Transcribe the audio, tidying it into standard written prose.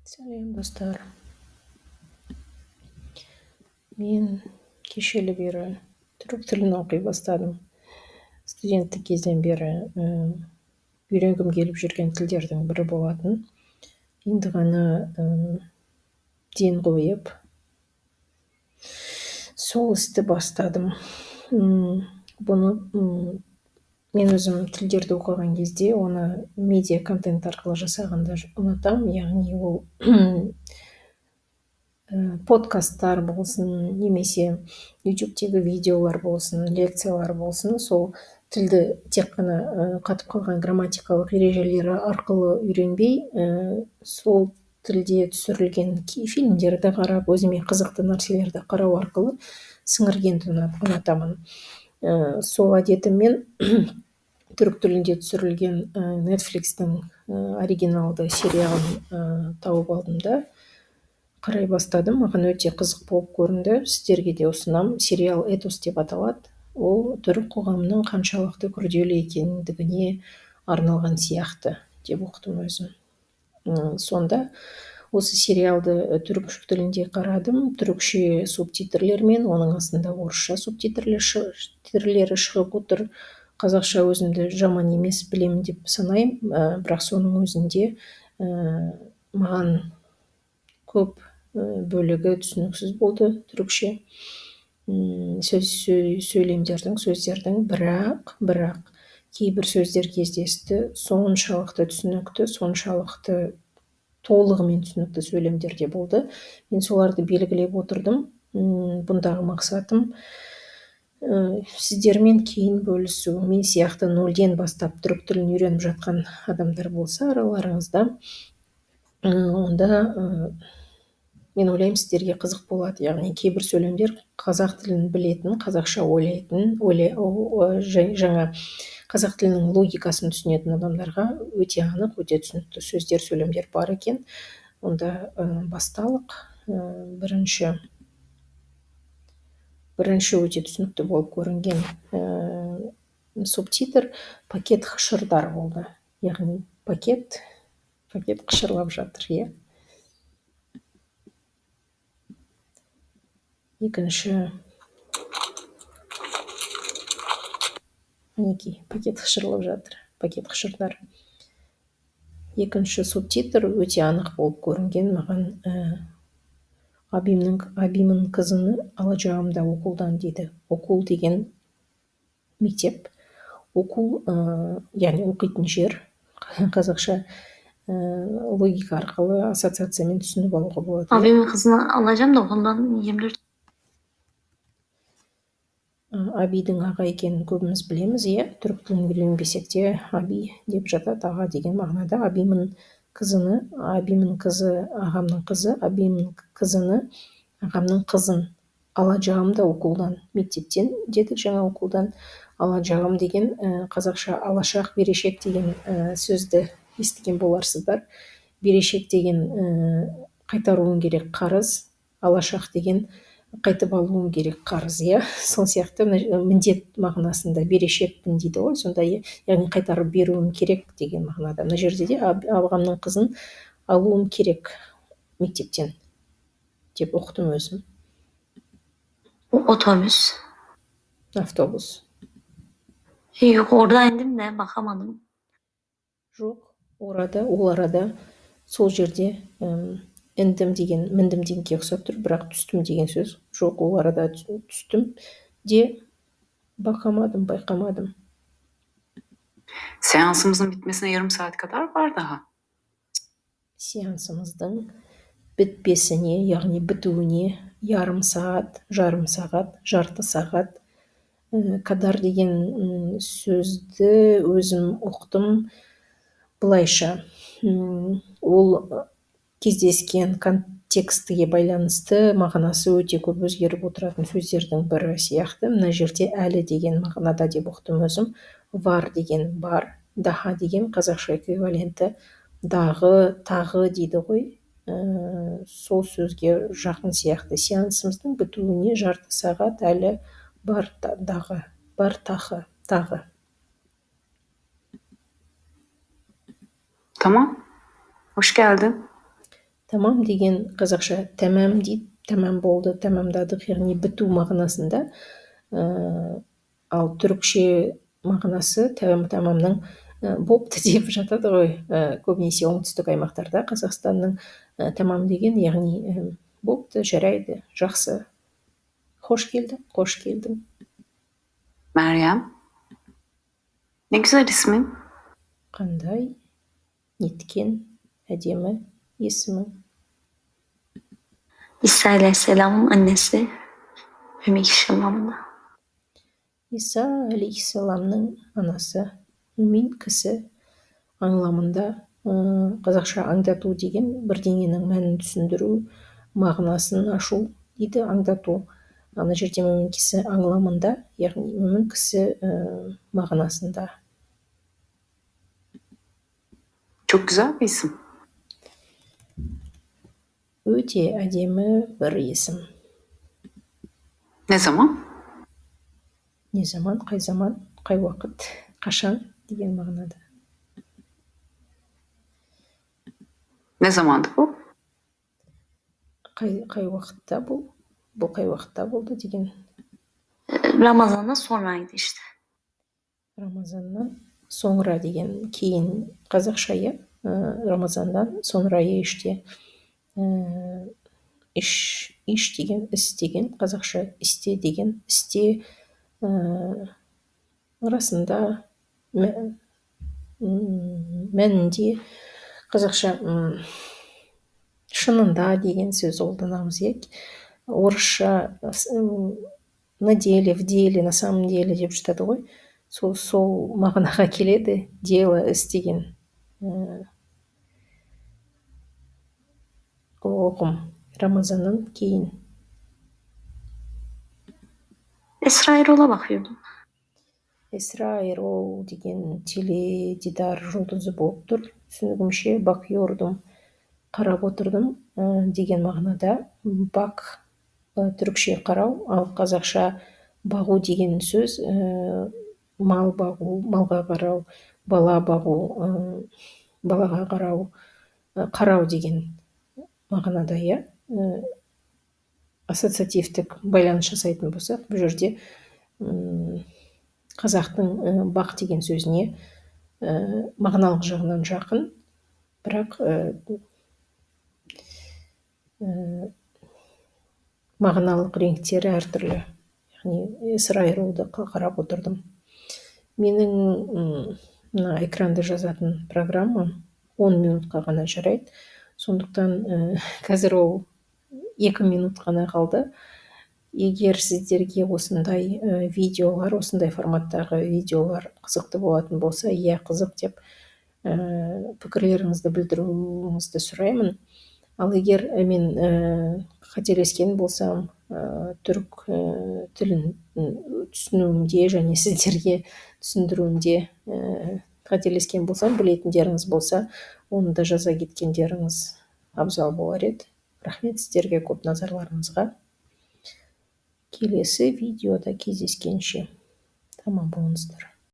Сәлем, достар! Мен кешелі бері түрік тілін оқи бастадым. Студенттік кезден бері үйренгім келіп жүрген тілдердің бірі болатын. Енді ғана ден қойып, сол істі бастадым. Бұны мен өзім тілдерді оқыған кезде оны медиа контент арқылы жасағанды ұнатамын. Яғни ол подкасттар болсын, немесе ютубтегі видеолар болсын, лекциялар болсын, сол тілді тек қана қатып қалған грамматикалық ережелері арқылы үйренбей, сол тілде түсірілген фильмдерді қарап, өзіме қызықты нәрселерді қарау арқылы сіңіргенді ұнатамын. Сол әдетіммен түрік тілінде түсірілген Netflixтің оригиналды сериалын тауып алдым да қарай бастадым. Маған өте қызық болып көрінді. Сіздерге де ұсынамын. Сериал «Этос» деп аталады. Ол түрік қоғамының қаншалықты күрделі екендігіне арналған сияқты деп ұқтым өзім. Сонда осы сериалды түрік тілінде қарадым. Түрікше субтитрлермен, оның астында орысша субтитрлері шығып отыр. Қазақша өзімді жаман емес білемін деп санаймын, бірақ соның өзінде маған көп бөлігі түсініксіз болды түрікше. Сөйлемдердің, сөздердің, бірақ кейбір сөздер кездесті, соншалықты түсінікті, соншалықты толығымен түсінікті сөйлемдер де болды. Мен соларды белгілеп отырдым. Бұндағы мақсатым сіздермен кейін бөлісу. Мен сияқты нөлден бастап түрік тілін үйреніп жатқан адамдар болса араларыңызда, онда мен ойлаймын, сіздерге қызық болады. Яғни кейбір сөйлемдер қазақ тілін білетін, қазақша ойлайтын, жаңа қазақ тілінің логикасын түсінетін адамдарға өте анық, өте түсінікті сөздер, сөйлемдер бар екен. Онда басталық. Бірінші өте түсінікті болып көрінген субтитр пакет қышырдар болды. Яғни пакет қышырлап жатыр, иә. Екінші, мінекей, пакет қышырлап жатыр, пакет қышырдар. Екінші субтитр өте анық болып көрінген маған, абимның қызыны алачағым да оқулдан дейді. Оқул деген мектеп, оқул, яғни оқитын жер. Қазақша логика арқылы ассоциациямен түсініп алуға болады. Абимның қызыны алачағым да оқулдан 24. Абидің аға екенін көбіміз білеміз, иә. Түрік тілін үйренбесек те аби деп жатады, аға деген мағынада. Абимын қызыны, абимын қызы, ағамның қызы, абимын қызыны, ағамның қызын алачағым да оқулдан, мектептен дедік жаңа, оқулдан. Алачағым деген қазақша алашақ, берешек деген сөзді естіген боларсыздар. Берешек деген қайтаруың керек қарыз, алашақ деген қайтып алуым керек қарыз, иә. Сол сияқты міндет мағынасында берешекпін дейді ғой, сонда, яғни қайтарып беруім керек деген мағынада. Мына жерде де ағамның қызын алуым керек мектептен деп ұқтым өзім. Otobüs. Автобус. Yok, orada indim de bakamadım. Жоқ, orada, ол арада, сол жерде індім деген, міндім дегенге ұқсап тұр, бірақ түстім деген сөз жоқ. Ол арада түстім де бақамадым, байқамадым. Seansımızın bitmesine yarım saat kadar var daha. Сеансымыздың бітпесіне, яғни бітуіне ярым сағат, жарым сағат, жарты сағат. Кадар деген сөзді өзім ұқтым былайша. Ол кездескен контекстіге байланысты мағынасы өте көп өзгеріп отыратын сөздердің бірі сияқты. Мына жерде әлі деген мағынада деп ұқтым өзім. Var деген бар, daha деген қазақша эквиваленті дағы, тағы дейді ғой. Сол сөзге жақын сияқты. Сеансымыздың бітуіне жарты сағат әлі бар, дағы, бар тағы, тағы. Tamam. Hoş geldin. Тамам деген қазақша тәмам дейді, тәмам болды, тәмамдадық, яғни біту мағынасында. Ал түрікше мағынасы тәмамның бопты деп жатады ғой, көбінесе оңтүстік аймақтарда Қазақстанның тәмам деген, яғни бопты, жарайды, жақсы. Хош келдің, қош келдің. Meryem. Ne güzel ismin. Қандай неткен әдемі есімің. İsa Aleyhisselam'ın annesi mümin kişi anlamında. Иса алейхиссаламның анасы, мүмин кісі аңламында. Қазақша аңдату деген бірдеңенің мәнін түсіндіру, мағынасын ашу дейді аңдату. Ана жерде мүмин кісі аңламында, яғни мүмин кісі мағынасында. Çok güzel bir isim. Өте әдемі бір есім. Ne zaman? Не заман, қай заман, қай уақыт, қашан деген мағынада. Ne zamandı bu? Қай уақытта бұл? Бұл қай уақытта болды деген. Ramazan'dan sonraydı işte. Рамазаннан соңра деген кейін қазақша, иә? Рамазандан соңра іште. Іш деген, іс деген, қазақша істе деген, істе, расында, мәнінде, қазақша, шынында деген сөз қолданамыз, иә? Орысша, на деле, в деле, на самом деле деп жатады ғой. Сол мағынаға келеді, дело, іс деген. Ұғым Рамазаннан кейін. Esra Erol'a bakıyordum. Esra Erol деген теледидар жұлдызы болып тұр. Түсінігімше, bakıyordum, қарап отырдым, деген мағынада. Бак, түрікше қарау, ал қазақша бағу деген сөз, мал бағу, малға қарау, бала бағу, балаға қарау, қарау деген мағынада, иә? Ассоциативтік байланыс жасайтын болсақ, бұл жерде, қазақтың, бақ деген сөзіне, мағыналық жағынан жақын, бірақ, мағыналық реңктері әртүрлі. Яғни Эсра Еролды қарап отырдым. Менің, мына экранды жазатын программам 10 минутқа ғана жарайды. Сондықтан, қазір ол 2 минут қана қалды. Егер сіздерге осындай, видеолар, осындай форматтағы видеолар қызықты болатын болса, иә, қызық деп, пікірлеріңізді білдіруіңізді сұраймын. Ал егер мен, қателескен болсам, түрік, тілін, түсінуімде және сіздерге түсіндіруімде, қателескен болсам, білетіндеріңіз болса, оны да жаза кеткендеріңіз абзал болар еді. Рахмет сіздерге көп назарларыңызға. Келесі видеода кездескенше. Аман болыңыздар.